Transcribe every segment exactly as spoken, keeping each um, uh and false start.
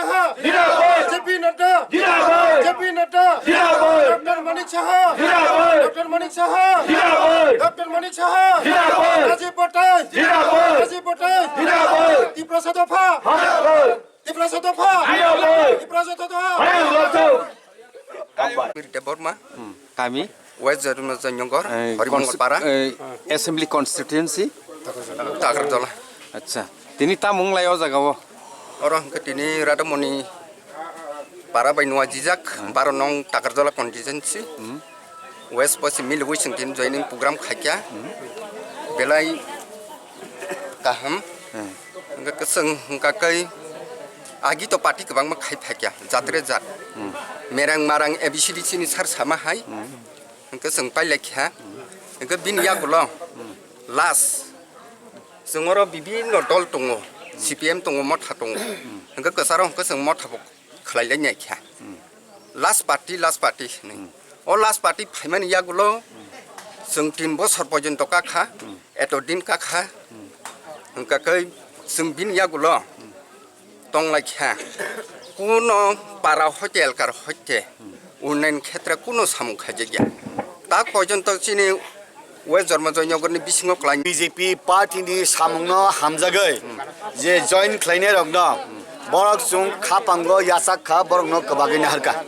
Saha! Jindabad! J P Nadda! Jindabad! J P Nadda! Jindabad! Doctor Manik Saha! Jindabad! Doctor Manik Saha! Jindabad! Doctor Manik Saha! Jindabad! Rajiv Patel! Jindabad! Rajiv Patel! Jindabad! Tiprasa dopha! Jindabad! Tiprasa dopha! Jindabad! Tiprasa dopha! Jindabad! Debbarma. Hmm. Kami? West Jharmanagar, eh, Harimongol consti-, Para. Eh, assembly constituency? Takarjala. Acha. Tini tamo wnglai o jaga o? Oro hwnkhe tini Radhamoni Para bai nua jijak, hmm, baro nong Takarjala constituency. Hmm. West Paschim milwi chwng tini joining program khaikha. Hmm. Belai kaham. Hmm. Hwnkhe kwchwng hwnkha khe agi to party kwbangma khai phaikha, jatre jat. Hmm. Merang marang A B C D C ni sar sama hai. Hmm. Hwnkhe chwng pailai kha. Hwnkhe bini yagulo last chwng oro bibinno dol tongo, C P M tongo, Motha tongo. Hwnkhe kwcharo hwnkhe chwng Motha bo khlai lai nai kha. Last party, last party hinwi. O last party phaimani yagulo chwng tin bosor porjonto kakha, eto din kakha. Hwnkhe chwng bini yagulo tonglaikha, kuno para hoite elkar hoite unnayan khetre kuno samung khaijakya. Tak porjonto chini West Jorma Joynagarni bisingo kwlai. B J P party ni samungno hamjagwi je join khlainai rokno borok chwng khapango yachak kha, borokno kwbagwi naharkha.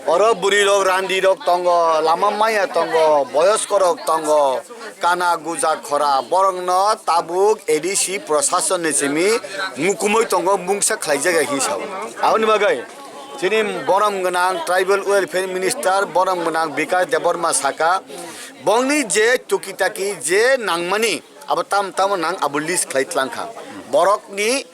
Oro bwrwi rok, randi rok tongo, lama maya tongo, boyosko rok tongo, kana guja khora, borokno tabuk A D C prosason ni simi mukumui tongo, mungsa khlaijak ya hinwi sao. Aboni bagwi chini borom gwnang Tribal Welfare Minister, borom gwnang Bikash Debbarma saka, bongni je tuki taki je nangmani abo tam tamo nang abo list khlai tlangkha. Borokni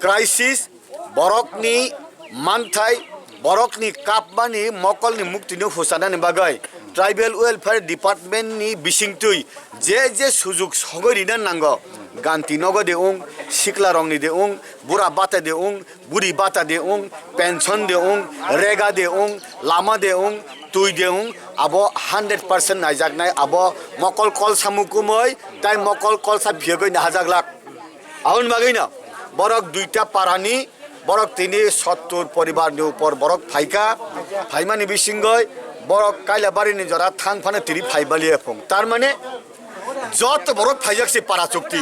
crisis, borokni manthai, borokni kapmani mokolni muktino huchanani bagwi Tribal Welfare Department ni bisingtwi je je sujug sogwi rina nango, ganti nogo de wng, sikla rokni de wng, bura bata de wng, buri bata de wng, pension de wng, rega de wng, lama de wng, twi de wng, abo hundred percent naijaknai, abo mokol kolsa mukumui tai mokol kolsa phiyogwi nahajaklak. Aboni bagwino borok duita parani borok tini sottur poribar ni upor borok phaikha, phaimani bisingoi borok Kailabari ni jora thang phano tini phai baliya phung. Tar mane joto borok phaijak se para chukti.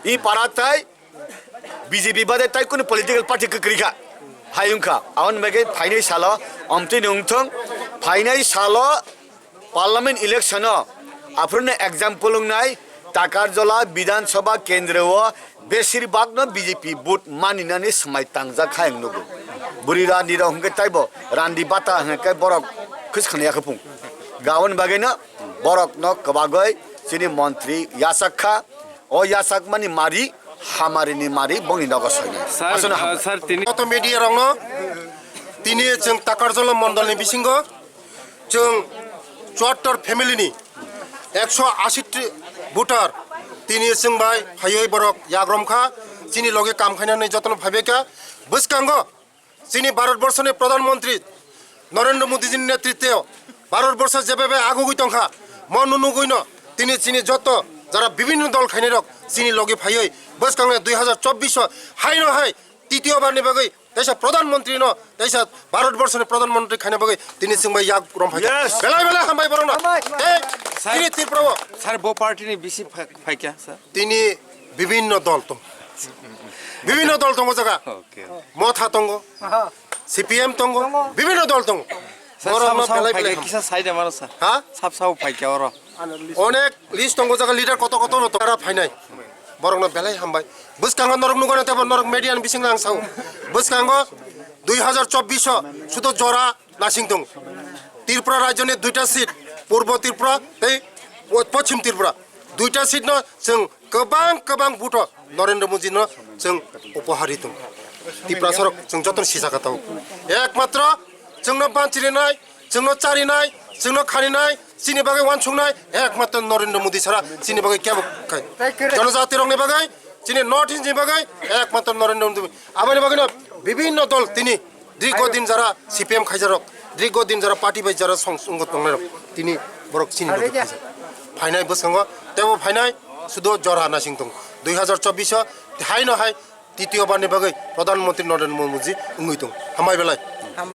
I para tai B J P bade tai kunu political party kwkrwi kha. Hai wngkha. Aboni bagwi phainai salo omtwi ni wngthong, phainai salo Parliament election o aphuru no example wngnai Takarjala Bidhan Sabha kendro o besir bak no B J P vote maninani swmai tangjak hai wng nugo. Bwrwi randi rok hwnkhe taibo randi bata hwnkhe borok khwskhwna yakhe phung. Aboni bagwi no borok no kwbagwi chini montri yachak kha. O yachakmani mari, hamarini mari, bongni nogo soinai. Sir, aswkno ah, hambai. Sir, tini Joto media rokno tini chwng Takarjala mondolni bisingo chwng chuattor family ni ekso ashi ti voter tini chwng bai phaiwi borok yagrom kha, chini loge kam khainani jotono phaibai kha. Bwskango chini Bharat Borshoni Pradhan Mantri Narendra Modi jini netritweo Bharat Borsho jebebe agugwi tongkha, mo nunugwino tini chini joto jara bibhinno dol khainairok chini logi phaiwi bwskango dui hazar chobbish o haino hai titiyo barni bagwi teisa Pradhan Mantri no, teisa Bharat Borshoni Pradhan Mantri khaina bagwi tini chwng bai yak rom phaikha. Yes. Belai belai hambai borokno. Hambai. Tei sir, tini Tripura o. Sir, bo party ni bisi phai-, phaikha, sir? Tini bibhinno dol tong. Bibhinno dol tongo jaga. Okay. Motha tongo. Aha. C P M tongo. Tongo. Bibhinno dol tongo. Sir, borokno sabo sabo belai belai phaikha ham-, kisa side mano, sir. Ha? Sab sabo phaikha oro. Onek list tongo jaga leader koto koto no tara phainai. Borokno belai hambai. Bwskango norok nugano tebo norok media ni bisingo ang sao. Bwskango dui hazar chobbish o sudo jora nasing tongo. Tripura rajyoni duita seat, Purbo Tripura tei Pochim Tripura. Duita seat no chwng kwbang kwbang vote o Narendra Modi no chwng upohar ri tongo. Tiprasa rok chwng jotono sijak tao. Ekmatro chwngno banchirinai, chwngno charinai, chwngno khaninai, chini bagwi uansuknai ekmatro Narendra Modi sara chini bagwi kebo khai. Jonojati rokni bagwi, chini North East ni bagwi ekmatro Narendra Modi. Aboni bagwino bibhinno dol tini dirgo din jara C P M khaijarok, dirgo din jara party bai jara song-, songo tongnairok tini borok chini bagwi khaijak. Phainai bwskango tebo phainai sudo jora nasing tong. Dui hazar chobbish o haino hai Titiyo barni bagwi Pradhan Mantri Narendra Modi wngwi tong. Hambai belai.